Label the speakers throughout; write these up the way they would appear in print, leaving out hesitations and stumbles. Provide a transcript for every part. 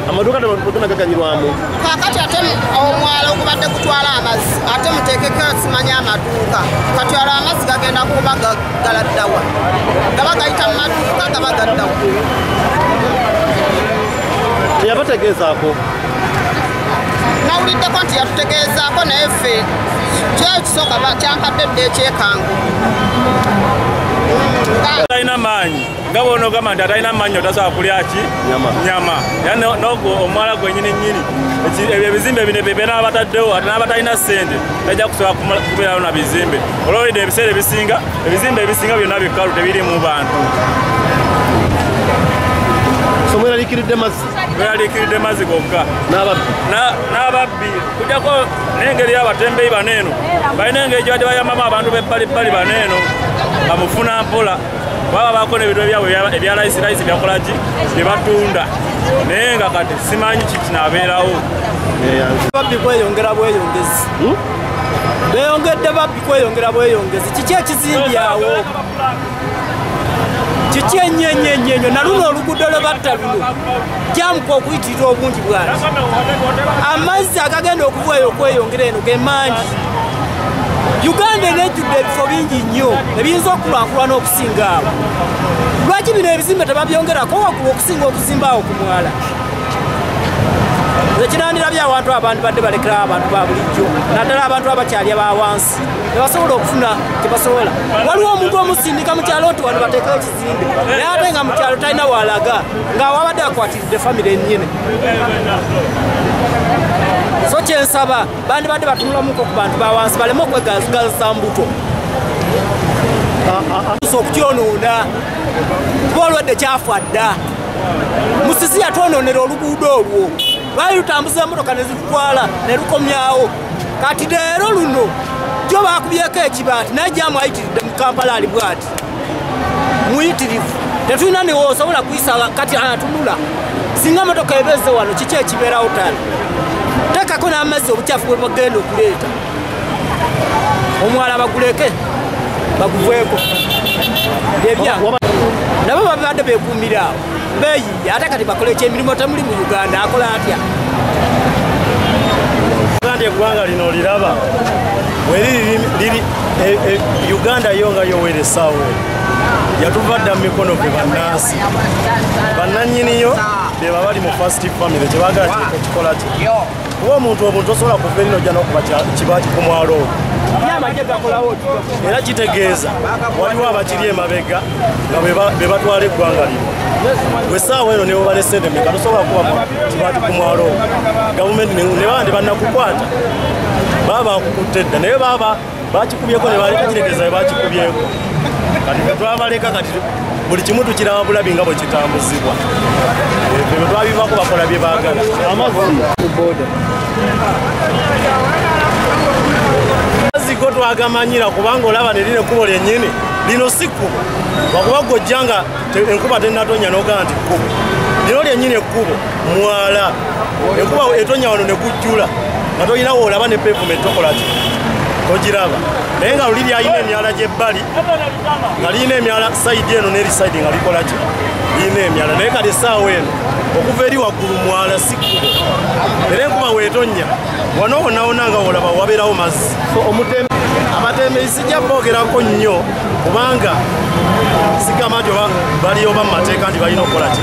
Speaker 1: Amaduuka teganagaganyirwamu.
Speaker 2: Kaakati ate omwala ogubadde gutwala amazzi ate muteekeko simanya amaduuka. Kati olwo amazzi gagenda kuba galaddawa, gaba gayita mu maduuka gaba gaddawa.
Speaker 1: Teyabategeezaako?
Speaker 2: Nawuliddeko nti yatutegeezaako, naye ffe kyekisooka kyampadde dda ekyekango.
Speaker 3: Atalina maanyi nga bw'onoogamba nti atalina maanyi otasobola kulya ki nyama. Era n'ogwo omwala gwennyini nnyini ebyo ebizimbe bino bye n'abataddewo ate n'abatalina ssente tajja kusobola kubeerawo na bizimbe. Olwolidde ebiseera ebisinga ebizimbe ebisinga byonna bikalu tebirimu bantu.
Speaker 1: So mweraliikiridde mazzi?
Speaker 3: Mweraliikiridde mazzi gokka.
Speaker 1: N'ababbi?
Speaker 3: N'ababbi kujjako n'engeri y'abatembeeyi bano eno balina engeri gye bajja bayambamu abantu b'ebbalibbali bano eno bamufuna mpola baba baako n'ebintu ebyabwe ebya layisi byakola ki bye batunda, naye nga kati simanyi ki kinaabeerawo.
Speaker 4: Babbi kweyongera bweyongezi, beeyongedde babbi kweyongera bweyongezi. Kiki ekizimbyawo? Kiki ennyo ennyo ennyo ennyo? Na luno oluguudo lwe batta luno jamuka okuyitirira obungi bwati. Amazzi agagenda okuva eyo okweyongera eno ge mangi. Uganda enejjudde ebifo bingi nnyo ebiyinza okukulaakulana okusinga awo. Lwaki bino ebizimbe tebabyongerako waggulu okusinga okuzimba awo ku mwala? Nze kinandirabye abantu abandi badde balekerawo abantu ba bulijjo, naddala abantu abakyali aba wansi tebasobola okufuna tebasobola. Waliwo omuntu omusindika mu kyalo nti wano bateekawo ekizimbe, naye ate nga mu kyalo talina walaga, ng'awabadde akwatiridde famire ennyene. So kyensaba bandibadde batunulamuko ku bantu ba wansi baleme okwegazigazisa mbuto okukyonoona, kuba olwadde kyafa dda. Musisi yatwonoonera oluguudo olwo, lwali lutambuza emmotoka ne zitutwala ne lukomyawo. Kati leero luno jo bakubyeko ekibaati naye jamu ayitiridde mu Kampala ali bw'ati muyitirivu, tetulina ne w'osobola kuyisa. Kati atunula singa emmotoka ebezze wano kiki ekibeerawo tala? Teekako n'amazzi obukyafu bwe bagenda okuleeta, omwala baguleke baguveeko. Ebyange nabo babadde beekuumira awo beeyiiya, ate kati bakole ki? Emirimu temuli mu Uganda, akola atya?
Speaker 5: Nti eggwanga lino oliraba weriri Uganda yo nga yowera essaawa eno yatuva dda mu mikono gwe bannansi bannannyiniyo be baba bali mu first family kyebaagala kikola ki? Kuba omuntu obuntu osobola kuva eri n'ojja n'okuba kibaati ku mwalo ogwo, era kitegeeza waliwo abakiri emabega nga be batwala eggwanga lino. Bwe essaawa eno ne bw'oba ne ssente mmeka tosobola kuba kibaati ku mwalo ogwo. Gavumenti ne baba tebannakukwata baba bakukutte dda, naye baba bakikubyeko ne baleka, kitegeeza be bakikubyeko. Kati bwe twabaleka kati buli kimu tukiraba bulabi nga bwe kitambuzibwa. Bwe twabivako bakola bye baagala. Amazzi go twagamanyira kubanga olaba ne lino ekkubo lyennyini lino si kkubo, lwakuba ggwe nga enkuba tennatonya n'ogamba nti kkubo. Lino lyennyini ekkubo mwala, enkuba etonya wano ne gujjula nga tolina w'olaba ne pavement tokola ki togiraba. Naye nga luli lyalina emyala gy'ebbali nga lirina emyala sayidi eno n'eri sayidi nga likola ki lirina emyala, naye kati essaawa eno okuva eri waggulu mwala si kkubo, era enkuba weetonnya wano wonna wonna nga w'olaba wabeerawo mazzi. Abatembeeyi sijja boogerako nnyo kubanga sigamba nti oba bali oba mu mateeka nti balina okukola ki.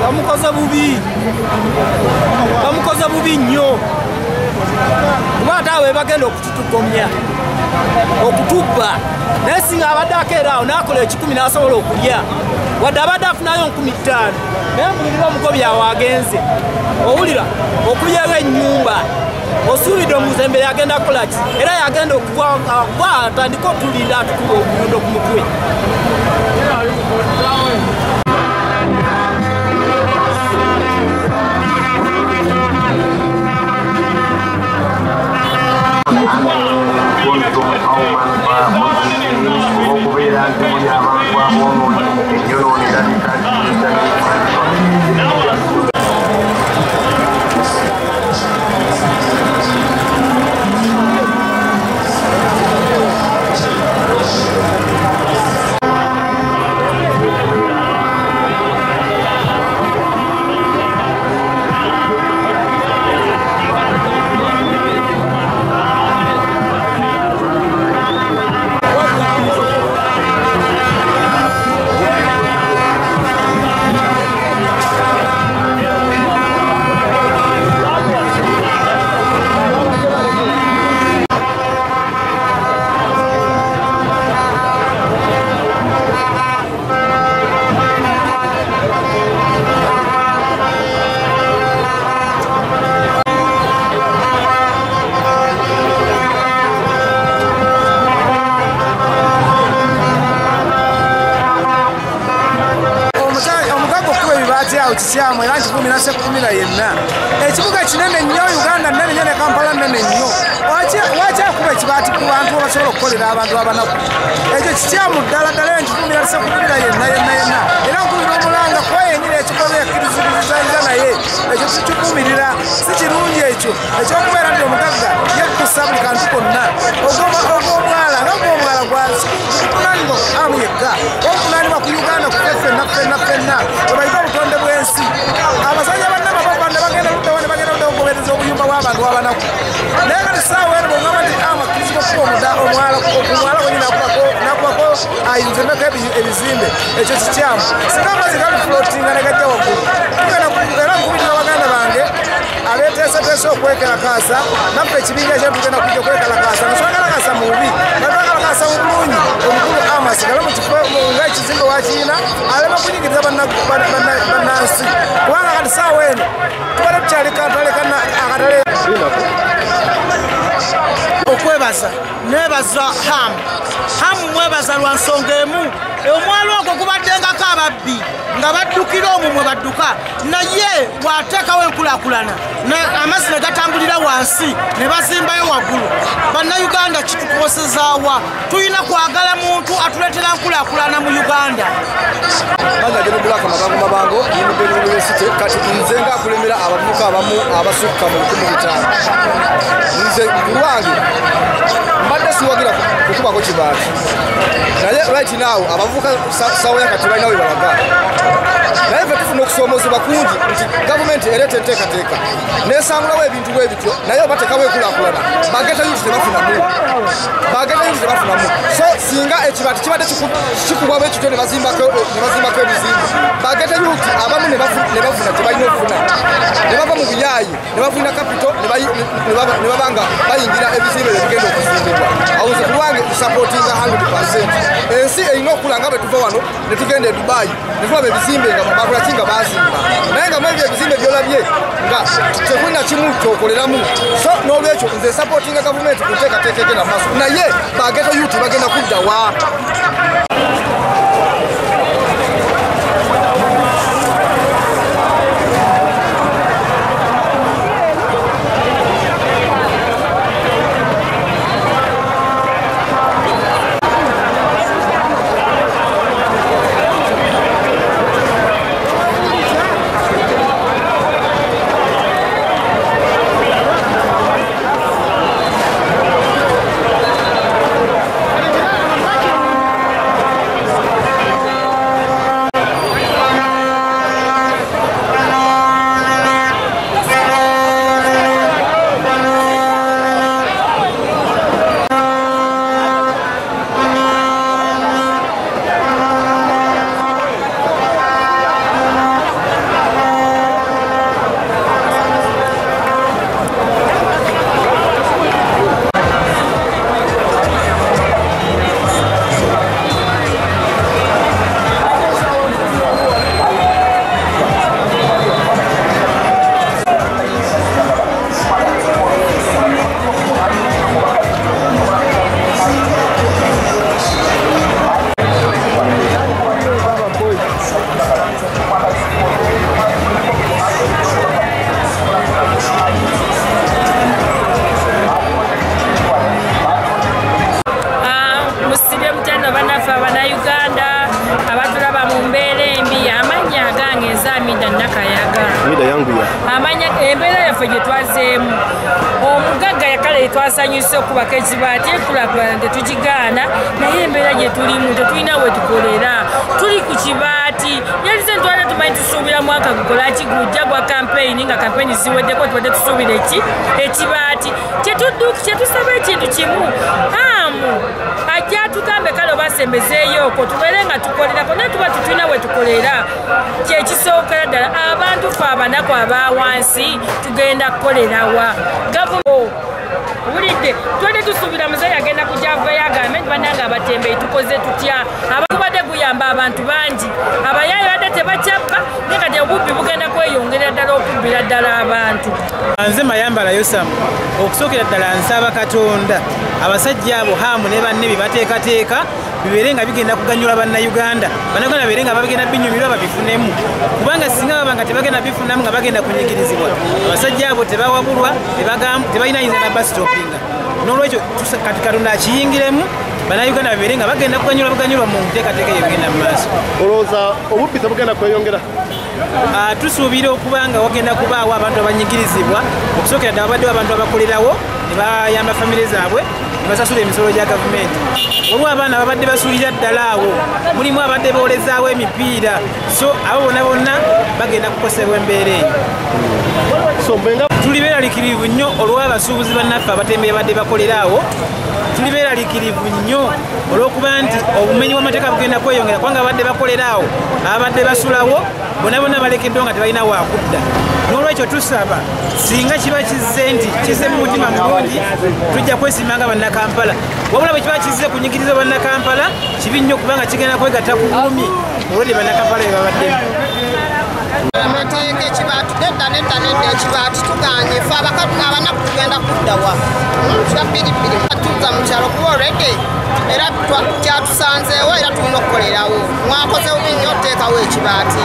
Speaker 4: Bamukoze bubi, bamukoze bubi nnyo, kuba ate awo bagenda okututukomya okutubba. Naye singa abadde akeera awo n'akola 10 n'asobola okulya, wadde abadde afunayo 5000, naye mpulira omugobi awo agenze owulira okubyewo ennyumba osuubidde omuzembe yagenda kukola ki? Era yagenda okugwa atandike otulinda atukuba omuwendo ku mutwe.
Speaker 6: Okubeera nti muli abantu aboonoonyi ennyonoonera.
Speaker 7: ekibaati awo kikyamu era nkivumira ssekkumira yenna. Ekibuga kinene nnyo, Uganda nnene nnyo ne Kampala nnene nnyo. Wakyakuba ekibaati ku bantu abasobola okukolera abantu abanaku. Ekyo kikyamu ddala ddala era nkivumira ssekkumira yenna yenna yenna. Era nkubira omulanga kuba yennyini ekikolwa yakkiriziriza naye ekyo tukivumirira, si kirungi ekyo ekyokubeera nti omugagga yekkusa buli kantu konna. Ogw'omwala nga ogw'omwala guvunaanibwa amu yekka, oguvunaanibwa ku Uganda kufe ffenna ffenna ffenna webayita obutonde bw'ensi. Abasajja bannama bava ne bagenda luddawa ne bagenda luddawa okugobereza obuyumba bw'abantu abanaku. Naye kati ssaawa eno bw'ogamba nti amu akkirizibwa okuba omwala ku mwala gwennyini n'akubako ayinzemeko ebizimbe, ekyo kikyamu. Singa amazzi gali floatinga ne gajja waggulu. Era nkubiriza baganda bange abeeteeseteese okwekalakaasa, naffe ekibinja kye tugenda kujja okwekalakaasa. Nga twekalakaasa mu bubi, nga twekalakaasa mu bulungi. Omukulu Amu asigale mu kifo ng'ekizimbe wakiina aleme kunyigiriza bannansi, kubanga kati ssaawa eno tubadde tukyali katale akatale.
Speaker 8: Okwebaza nebaza Hamu mwebaza lwa nsonga emu. Omwalo ogwo gubaddengako ababbi nga baddukira omwo mwe badduka, naye bw'ateekawo enkulaakulana amazzi ne gatambulira wansi ne bazimbayo waggulu. Bannayuganda kitukosezaawa? Tulina kwagala muntu atuleetera nkulaakulana mu Uganda.
Speaker 9: Maza General Black Mabango Mabango University kati nze nga akulembera abavubuka abamu abasukka mu 1500. Nze ku lwange mbadde siwagira kukubako kibaati, naye right now abavubuka sawa ya kati balina we balaga, naye ffe tufuna okusoomozebwa kungi nti gavumenti ereeta enteekateeka n'esangulawo ebintu bwe bityo, naye oba tekawo enkulaakulana bageta youth tebafunamu, bageta youth tebafunamu. So singa ekibaati kibadde kikubwa bwe kityo ne bazimbako ebizimbe, bageta youth abamu ne bafuna kye balina okufuna, ne bava mu buyaayi ne bafuna capital ne baba nga bayingira ebizimbe ebigenda okuzimbibwa. Awo nze ku lwange nsupportinga 100%. Ensi erina okukula nga bwe tuva wano ne tugenda e Dubai ne tulaba ebizimbe nga bakola ki nga bazimba, naye nga mwebyo ebizimbe by'olabye nga tekulina kimu kyokoleramu. So n'olwekyo nze nsupportinga gavumenti ku nteekateeka egenda mu maaso, naye bageta youth bagenda kudda wa?
Speaker 10: Amanya embeera yaffe gye twazeemu, omugagga yakale twasanyuse okubaka ekibaati, enkulaakulana tetugigaana, naye embeera gye tulimu tetulina we tukolera, tuli ku kibaati. Yalize ntwala tumanyi tusuubira mwaka gukola ki gujja gwa kampeyini, nga kampeyini ziweddeko tubadde tusuubira eki ekibaati. Kyetusaba ekintu kimu, Hamu ajja atugambe kale obasembezeeyooko tubeere nga tukolerako, naye tuba tetulina we tukolera. Kyekisookera ddala abantu ffe abanaku aba wansi tugenda kukolerawa? Owulidde, twende tusuubira muzeeyi agenda kujja avayo agambe nti bannange abatembeeyi tukoze tutya. Abakubadde guyamba abantu bangi, abayaayi badde tebakyabba, naye kati obubbi bugenda kweyongerera ddala okubbira ddala abantu.
Speaker 11: Nze Mayambala Yosamu, okusookera ddala nsaba Katonda abasajja abo Hamu ne banne bye bateekateeka Bibeere nga bigenda kuganyula bannayuganda, bannayuganda babeere nga bagenda binyumirwa babifunemu, kubanga singa baba nga tebagenda bifunamu nga bagenda kunyigirizibwa. Abasajja abo tebawabulwa, tebalina yinza na basitopinga. N'olwekyo kati Katonda akiyingiremu, bannayuganda babeere nga bagenda kuganyulwa buganyulwa mu nteekateeka eyo egenda mu maaso.
Speaker 1: Olowooza obubbi tebugenda kweyongera?
Speaker 11: Tusuubira okuba nga wagenda kubaawo abantu abanyigirizibwa. Okusookera ddala babaddewo abantu abakolerawo ne bayamba famire zaabwe ne basasula emisolo gya gavumenti. Waliwo abaana babadde basuulira ddala awo, mulimu abadde boolezaawo emipiira, so abo bonna bonna bagenda kukosebwa embeera eyo. Tuli beeraliikirivu nnyo olw'abasuubuzi bannaffe abatembeeyi badde bakolera awo. Tuli beeraliikirivu nnyo olw'okuba nti obumenyi bw'amateeka bugenda kweyongera, kubanga abadde bakolera awo, abadde basulawo bonna bonna balekeddwa nga tebalina waakudda. N'olwekyo tusaba singa kiba kizze nti kizze mu mutima mulungi, tujja kwesiima nga bannakampala. Wabula bwe kiba kizze kunyigiriza bannakampala, kibi nnyo kubanga kigenda kwegatta ku bulumi olwedde bannakampala bye babaddemu.
Speaker 2: Amateeka ekibaati nedda nedda nedda, ekibaati tuganye ffe abanaku tugenda kuddawa kya bbiri tuzza mu kyalo kuba olwedde era kyatusanzeewo era tulina okukolerawo. Mwakoze bubi nnyo oteekawo ekibaati,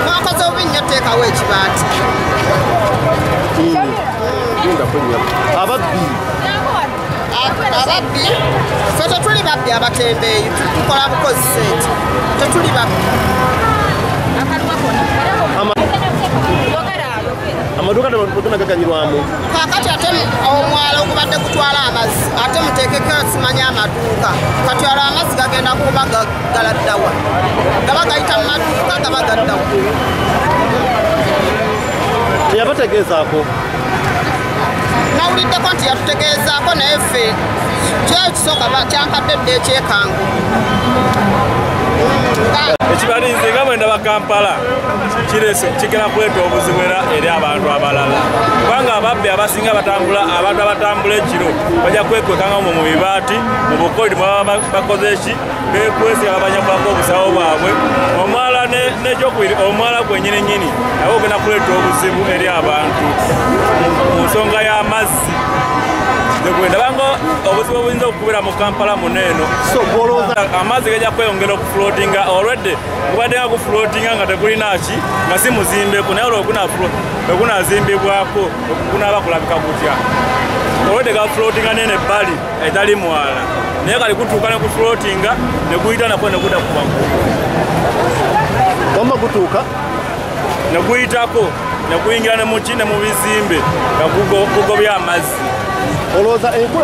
Speaker 2: mwakoze bubi nnyo oteekawo ekibaati. Ababbi ffe tetuli babbi, abatembeeyi tukola bukozi sente, tetuli babbi.
Speaker 1: Amaduuka tegagenda gaganyulwamu.
Speaker 2: Kaakati ate omwala ogubadde gutwala amazzi ate muteekeko simanya amaduuka, kati olwo amazzi gagenda kuba galaddawa, gaba gayita mu maduuka gaba gaddawa.
Speaker 1: Teyabategeezaako?
Speaker 2: Nawuliddeko nti yatutegeezaako, naye ffe kyekisooka kyampadde dda ekyekango.
Speaker 3: Ekibalinze nga bwe ndaba Kampala kirese kigenda kuleeta obuzibu era eri abantu abalala, kubanga ababbi abasinga batambula, abantu abatambula ekiro bajja kwekwekanga mu bibaati, mu bukolodi mwebaba bakoze eki beekwese nga babanyakulako obusawo bwabwe. Omwala n'ekyokubiri, omwala gwennyini nnyini nagwo gugenda kuleeta obuzibu eri abantu mu nsonga y'amazzi. Ndabanga obuzibu obuyinza okubeera mu Kampala muno eno, amazzi gajja kweyongera okufloatinga. Olwedde gubadde nga gufloatinga nga tegulina ki, nga si muzimbeko, naye olwo gunazimbibwako gunaaba kulabika kutya? Olwedde gafloatinga nene ebbali etali mwala, naye kali gutuuka ne gufloatinga ne guyita nakwo ne gudda ku waggulu.
Speaker 1: Wamma gutuuka
Speaker 3: ne guyitako ne guyingira ne mu ki ne mu bizimbe nga gugobya amazzi.
Speaker 1: Olowooza enkola